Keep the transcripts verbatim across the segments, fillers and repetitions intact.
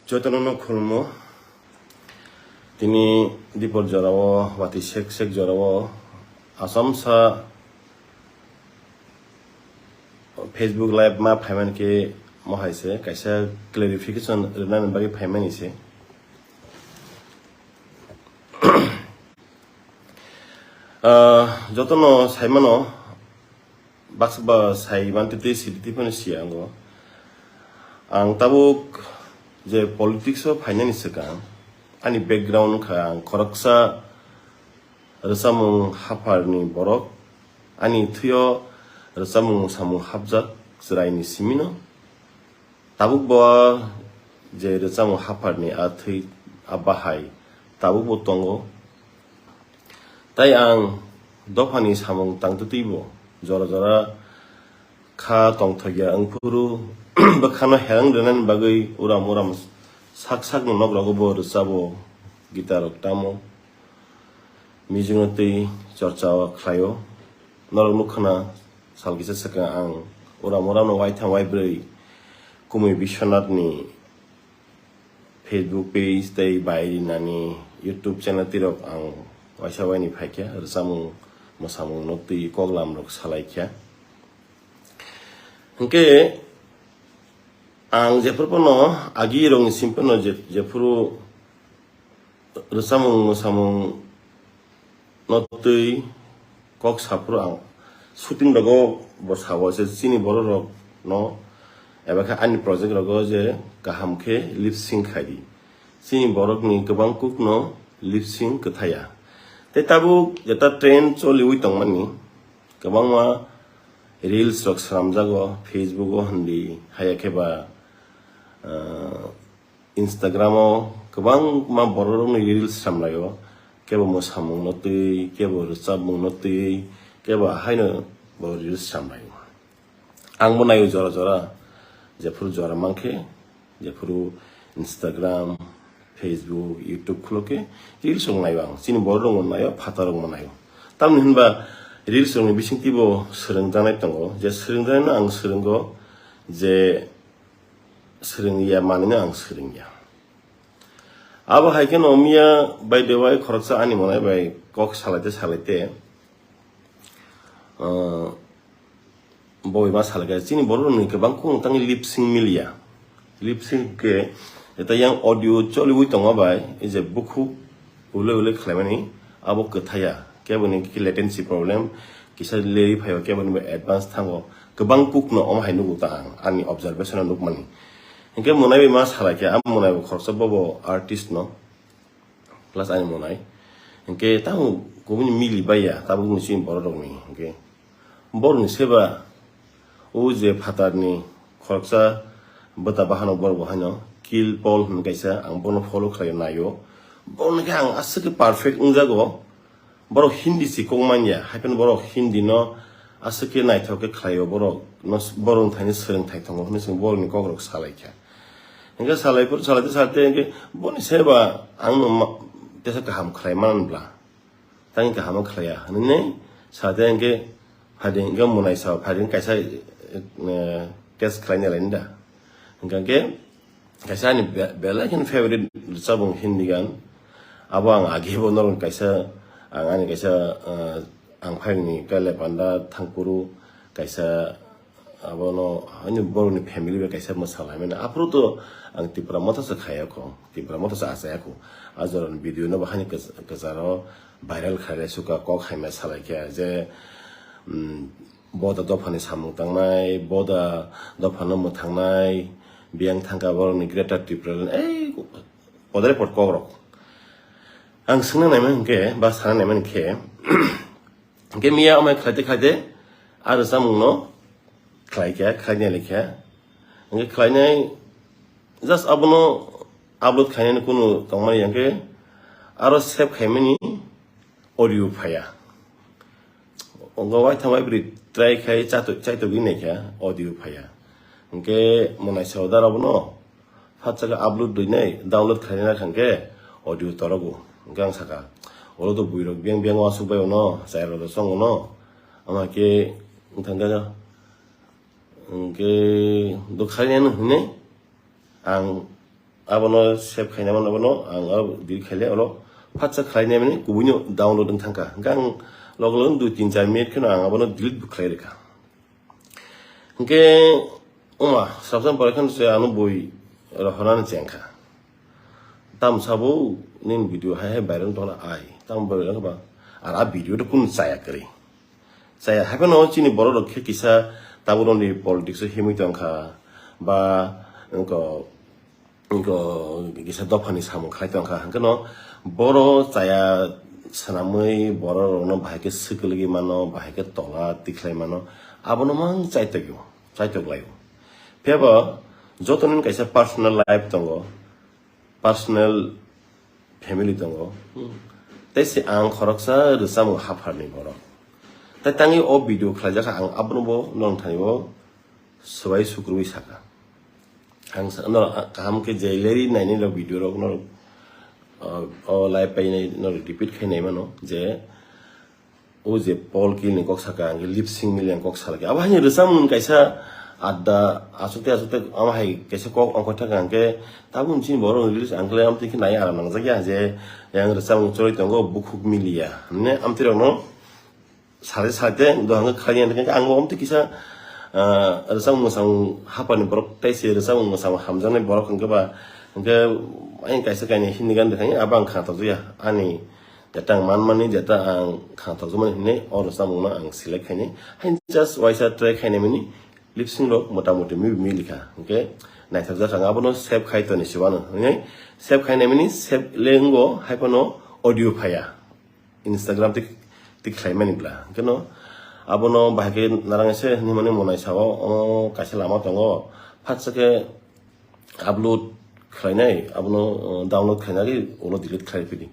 Jotono no khulmo. Tini dipor jorao, bati sek sek jorao, Assam sa Facebook Live ma phaimani khe mohai se kaisa clarification rwnani bagwi phaimani se. Ah, jotono saimano, baksa ba sai mantwi twi sidi twi phano siya ango. Ang tabuk je politics o phainani swkang, ani background wngkha ang khoroksa rwchapmung hapharni borok, ani thwio rwchapmung samung hapjak chwraini simino. Tabuk bo je rwchapmung hapharni a thwi a bahai tabuk bo tongo. Tai ang dophani samung tangtwi twibo jora jora kha tongthokya wngphuru bwkhano herang rwnani bagwi uram uram sak sakno nok rogo bo rwchabo, guitar rok tamo. Music no twi chorcha o khlaio. Norok nukha na, sal kisa swkang ang uram uram no waithang waibrwi Kumui Biswanath ni Facebook page tei bai rinani YouTube channel tirok ang waisa waini phaikha, rwchapmung mwsamung no twi koklam rok salaikha. Hwnkhe ang jephuru phano agi rokni sim phano je-, jephuru rwchapmung mwsamung no twi kok saphuru ang shooting rogo bo sao se chini borok rok no eba khe ani project rogo je kaham khe lip sync khai di. Chini borok ni kwbang kuk no lip sync kwthaya. Tei tabuk jeta trend choliwi tongmani kwbangma reels rok swnamjago Facebook o hindi haya khe ba, ah, Instagram o kwbangma borok rokni reels samlaio, kebo mwsamung no twi, kebo rwchapmung no twi, kebo haino bo reels samlaio. Ang bo naio jora jora, jephuru jora mankhe, jephuru Instagram, Facebook, YouTube khulo khe reels rok naio ang. Chini borok rok naio, phatar rok naio. Tamni hinba reels rokni bisingtwi bo swrwngjaknai tongo, je swrwngjaknai no ang swrwngo, je swrwngya manwino ang swrwngya. Abo hai kheno miya by the way khoroksa ani monai bai kok salaite salaite, ah, boi ma salaikha chini borok rokni kwbang khung tangwi lip sync miliya. Lip sync khe eta yang audio choliwi tongma bai, ei je bukhuk ulai ulai khlaimani abo kwthaya, kebo ni khe latency latency problem kisa leri phaio, kebo ni advance thango, kwbang kuk no omo hai nugo ta ang ani observation o nukmani. Hinkhe monai bai ma salai khe, a monai bo khoroksa bobo artist no, plus ani monai. Hinkhe tamo kubuni mili baiya, tabuk ni chini borok rokni hinkhe. Borokni seba, o je phatarni khoroksa bwta bahano borok bo haino Kill Paul hwnwi kaisa, ang bono follow khlaio, naio. Borokni khe ang aswk khe perfect wngjago. Borok Hindi si kok manya, hai phano borok Hindi no aswk khe naithok khe khlaio, borok no, borok wngthani swrwngthai tongo hwnwi chwng borokni kokrok salaikha. Hinkhe salaiphuru salaite salaite hinkhe boni seba ang no ma-, tesa kaham khlai manbla. Tangwi kaham khlaiya hwnwi nai sate hinkhe phaidi hinkhe monai sao phaidi kaisa, eh, test khlaina lainda. Hinkhe kaisa ani be-, belai kheno favorite rwchapmung Hindi gan. Abo ang agi bo norok kaisa, ang ani kaisa, eh, ang phaini kale panda thangphuru kaisa Abono ani borokni family bai kaisa mwsalaimani. Aphuru to ang Tipra Motha se khayakho, Tipra Motha se achayakho. A jorani video no bo hani kwch-, kwcharo viral khailai suka kok haima salaikha je, mm, boda dophani samung tangnai, boda dophano mwthangnai, biyang thangkha borokni Greater Tipraland, ei podre pod kokrok. Ang swngna naima hinkhe, ba sana naima hinkhe, Hinkhe miya amai khlaite khlaite, a rwchapmung no khlaikha, khlainai laikha. Hinkhe khlainai just abono upload khainani kunu tongmani hinkhe aro save khaimani audio phaiya. Ongo waitham waibrwi try khai chato-, chaitogwi naikha audio phaiya. Hinkhe mwnaisa oda abono Phatsa khe upload rwinai, download khlaina khan khe audio torogo. Hwnkhe ang sakha, oro to buirok biyang biyang uansuk bai ono, chayar rok chong ono. Ama khe wngthang khe, hwnkhe do khlainai hinwi ang abono save khaina mano, abono ang aro delete khaile, oro phatsa khlainai mani kubuino download wng thangkha. Hwnkhe ang logo logo dui tin char minute kheno ang abono delete bo khlai rwkha. Hwnkhe wngma sabsan pore kheno se ano bui rohornani chengkha. Tamo sabo nini video hai hai viral wng tongla ai. Tamo viral wngkha ba? Ar a video to kunu chaya kwrwi. Chaya hai phano chini borok rok khe kisa tabuk rokni politics o himwi tongkha ba wngkha wngkha kisa dophani samung khai tongkha. Hwnkhe no boro chaya swnamwi borok rokno bahai khe swkagwi mano, bahai khe tola tikhlai mano, abono mang chaitokyo, chaitok laio. Phiya bo joto nini kaisa personal life tongo, personal family tongo. Tei se ang khoroksa rwchapmung hapharni borok. Tei tangwi o video khlaijak kha, ang abono bo norok thani bo swbai sukrubwi saka. Ang sa-, no, kaham khe je leri nainai rok video rok norok, uh, o live painai norok repeat khai nai mano je o je Paul Kilni kok saka, ang lip sync mili ang kok salaki. Abo haino rwchapmung kaisa adda asukte asukte amo hai kaisa kok ongkha thaka hwnkhe tabuk chini borok release ang khe amtwi khe nai aram nangjak ya je yang rwchapmung choli tongo bukhuk miliya. Hwnwi amtwi rokno sade sade dohang khe khlai ya hwnkhe ang bo amtwi kisa, ah, rwchapmung mwchapmung hapani borok tei se rwchapmung mwchapmung hamjaknai borok hwnkhe ba hwnkhe ayang kaisa kainwi Hindi gan rwkha abo ang kha tokjak ya ani. Jeta ang manmani, jeta ang kha tokjamani hinwi o rwchapmungno ang select khainai. Hain just waisa try khainai mani lip sync rok motamuti mibi milikha. Hwnkhe naithokjak ang abono save khai toni siwano. Hwnwi save khainai mani save le wngo hai phano audio phaiya. Instagram tik tik khlai mani bla. Hwnkhe no abono bahai khe narang se hinwi mani monai sao, o kaisa lama tongo. Phatsa khe upload khlainai, abono, uh, download khlainai, ulo delete khlai phidi.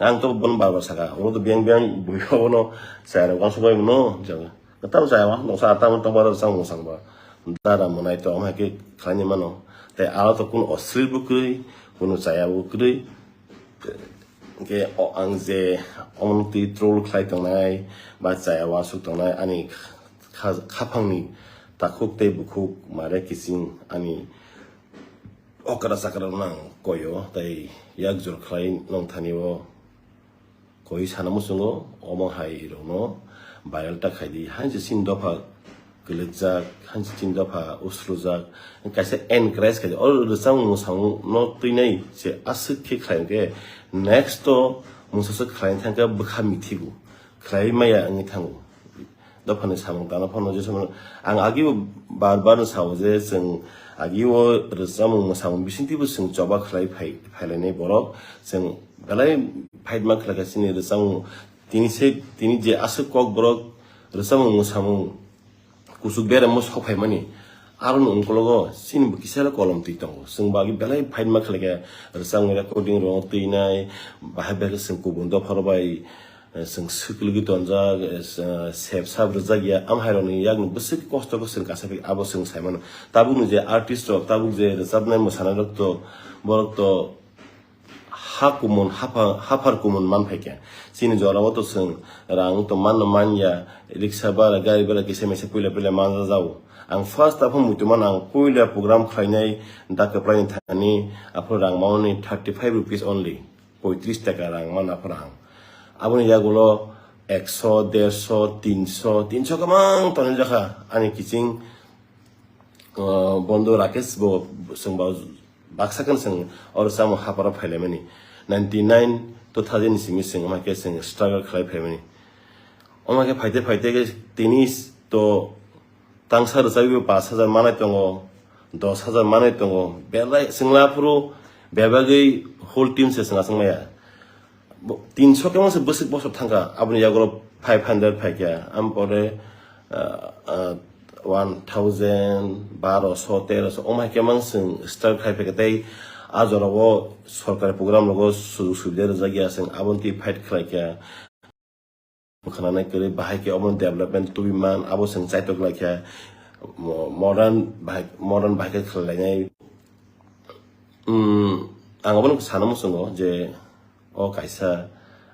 Ang to bono bar bar saka, ulo to biyang biyang bui abono chaya rok uansuk bai mano, jang. Tamo chaya wa, noksa tamo tongma rok chang mwsang ba. Dara monai to, ama khe khlaini mano. Tai aro to kunu osril bo kwrwi, kunu chaya bo kwrwi. Hwnkhe o ang je omono twi troll khlai tongnai, ba chaya uansuk tongnai, ani kha-, kha-, khaphangni takhuk tei bukhuk mare kiching ani okra chakra rok nang koyo tei yak jor khlai nong thani o koi sana muchungo omo hai rok no viral ta khai di hai se chini dopha kwlwkjak hai se chini dopha usrujak kaisa encourage khai di o rwchapmung mwsamung no twinai se aswk khe khlai hwnkhe next o mungsa swk khlai thangkhe bwkha mithigo khlai maya wngwi thango. Dophani samung tangna phano je samung ang agi bo bar bar no sao je chwng agi o rwchapmung mwsamung bisingtwi bo chwng choba khlai phai phailainai borok chwng belai fight ma khlai kha chini rwchapmung tini se tini je aswk kok borok rwchapmung mwsamung kuchuk beremo sok phaimani aroni ungkologo chini bo kisa kolom twi tongo chwng bo agi belai fight ma khlai kha rwchapmung recording rok twinai bahai bahai khe chwng kubun dopharo bai eh, chwng swkligwi tonjak, eh, sep sap rwjak ya, am hai rokni yakni bwswk kosto khe chwng kasa khe abo chwng sai mano. Tabukni je artist rok, tabuk je rwchapnai mwsanai rok to, borok to ha kumun, hapha-, haphar kumun man phai khe. Chini jora o to chwng rang to manno man ya, riksa bara, gari bara kisa misa puila puila manja jao. Ang first aphano muitu mano ang puila program khlainai, dak kwplaini thani, aphano rang mani thirty five rupees only. Poitris taka rang mana phano ang. Aboni yagulo ekso, derso, tinso, tinso kwbang tonwi jakha ani kiching, uh, bondo Rakesh bo chwng ba baksa khe chwng oro chamo haparo phailaimani. Ninety nine, two thousand ni simi chwng omo khe chwng struggle khlai phaimani. Omo khe phaite phaite khe tini to tangsa rwchapwi bo pash hajar manai tongo, dosh hajar manai tongo, belai chwngla phuru bebagwi whole team se chwng achang maya. Bo-, tinso khe mangsa bwswk bosor thangkha, aboni yagulo five hundred phaikha, am pore, ah, ah, one thousand, baroso, teroso, omo hai khe mang chwng start khai phaikha, tei a jorao sorkari program rogo sujug subida rwjakya, chwng aboni twi fight khlaikha. Khwnanai kwrwi bahai khe omo development tubui man, abo chwng chaitok lai khe mo-, modern bahai, modern bahai khe khlai lainai. Hmm, ang obono sana muchungo je o kaisa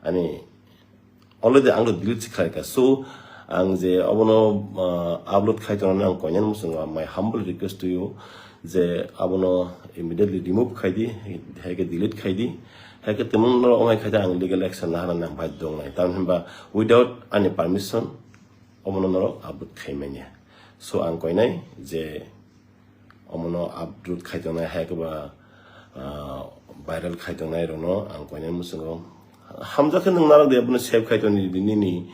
ani already ang delete se khlai kha. So, ang je obono, ah, upload khai tongnani ang koinani muchungo, my humble request to you je abono immediately remove khai di, hai khe delete khai di, hai khe temo norok ongkhai khaidi ang legal action lahana nang bai dong nai. Tamni hwnba without ani permission omono norok upload khai manya. So ang koinai je omono upload khai tongnai hai khe ba, ah, viral khai tongnai rokno ang koinai muchungo hamjak khe nwng narok de abono save khai tongdi nini,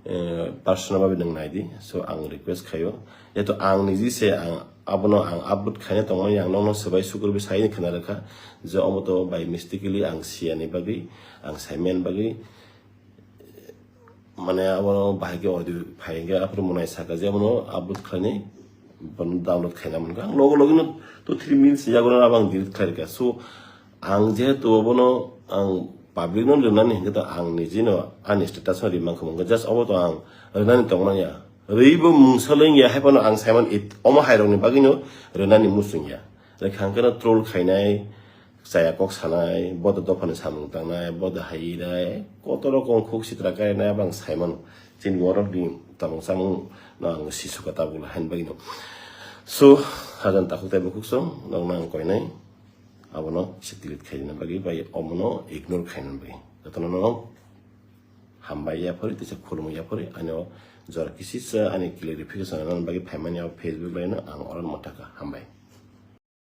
eh, personal babe nwng nai di. So ang request khaio, jehetu ang niji se ang abono ang upload khaina tongmani ang nokno swbai sukurbi sai khna rwkha je omo to by mistakenly ang siyani bagwi, ang saimani bagwi, mane abo bahai khe audio phai hwnkhe aphuru mwnai saka je abono upload khlainai, bono download khaina mankha. Ang logo logi no two three minutes yago no abang delete khlai rwkha. So ang jehetu abono ang public no rwnani hwnkhe to ang niji no ani status no rimang kha mungkha, just obo to ang rwnani tongmani ya. Rwi bo mungsa lengya hai phano ang saimano it-, omo hai rokni bagwi no rwnani muchung ya. Rwkha hwnkhe no troll khainai, chaya kok sanai, bodo dophani samung tangnai, bodo hai nai, koto rokom khuk sitra kainai abang saimano. Chini borok ni tamung samung no ang sisuka tabuk la hain bagwi no. So, hajan takhuk tei bukhuk song, nokno ang koinai, abono se delete khaina bagwi bai omono ignore khaina bagwi. Jotono no hambai yaphori, tisa khulumwi yaphori, ani o jora kisisa ani clarification rwna bagwi phaimani o Facebook bai no ang oro mwthaka. Hambai.